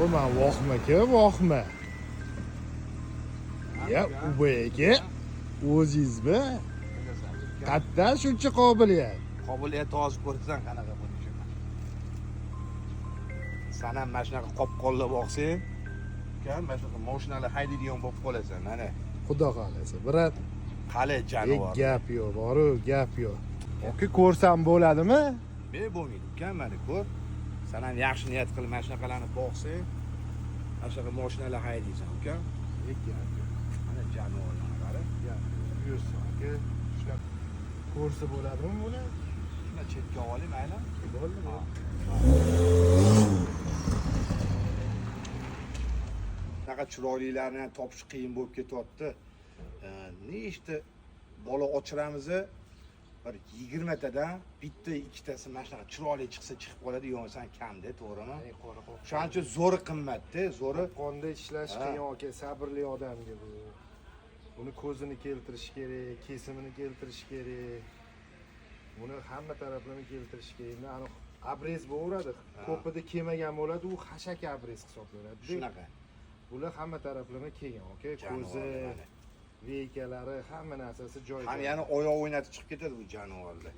O, man vohma-ku, vohma. Ya, Ubay aka, o'zingizmi? Qayerdan shuncha qobiliyat? Qobiliyat hozir ko'rasan qanaqa bo'lishini. San ham mana shunaqa qopqonlab olsang, ukam, mana shunaqa mashinalar haydaydigan bo'lib qolasan, mana. Xudo xohlasa, брат. Qali jonivor. Gap yo'q, boru, gap yo'q. Aka, ko'rsam bo'ladimi? Be bo'lmaydi, ukam, mana ko'r. San ham yaxshi niyat qilib mana shunaqalarni boqsang, mana shunaqa mashinalar haydaysan, ukam. Gap yo'q. Mana jonivorlarni qara. Gap yo'q. Yursin, aka. Shunaqa ko'rsa bo'ladimi buni? Shuni chetga oling, mayli. Bo'ldi, bo'ldi. Shunaqa chiroylilarni ham topish qiyin bo'lib ketyapti. Nechta bola ochiramiz, bir 20 tadan bitta ikkitasi mana shunaqa chiroyli chiqsa chiqib qoladi, yo'qsan kamda, to'g'rimi? Ey, qora qop. Shuning uchun zo'ri qimmatda, zo'ri. Qonda ishlash Ha. qiyin aka, sabrli odamga bu. Buni ko'zini keltirish kerak, kesimini keltirish kerak. Buni hamma taraflama keltirish kerak. Endi ani обрез bo'laveradi. Ko'pida kelmagan bo'ladi, u xashak обрез hisoblanadi. Shunaqa. Bular hamma taraflama kelgan aka, ko'zi, Jonivorlar mana. вейка lari, hamma narsasi joyida. Ham yana oyoq o'ynatib chiqib ketadi bu jonivorlar.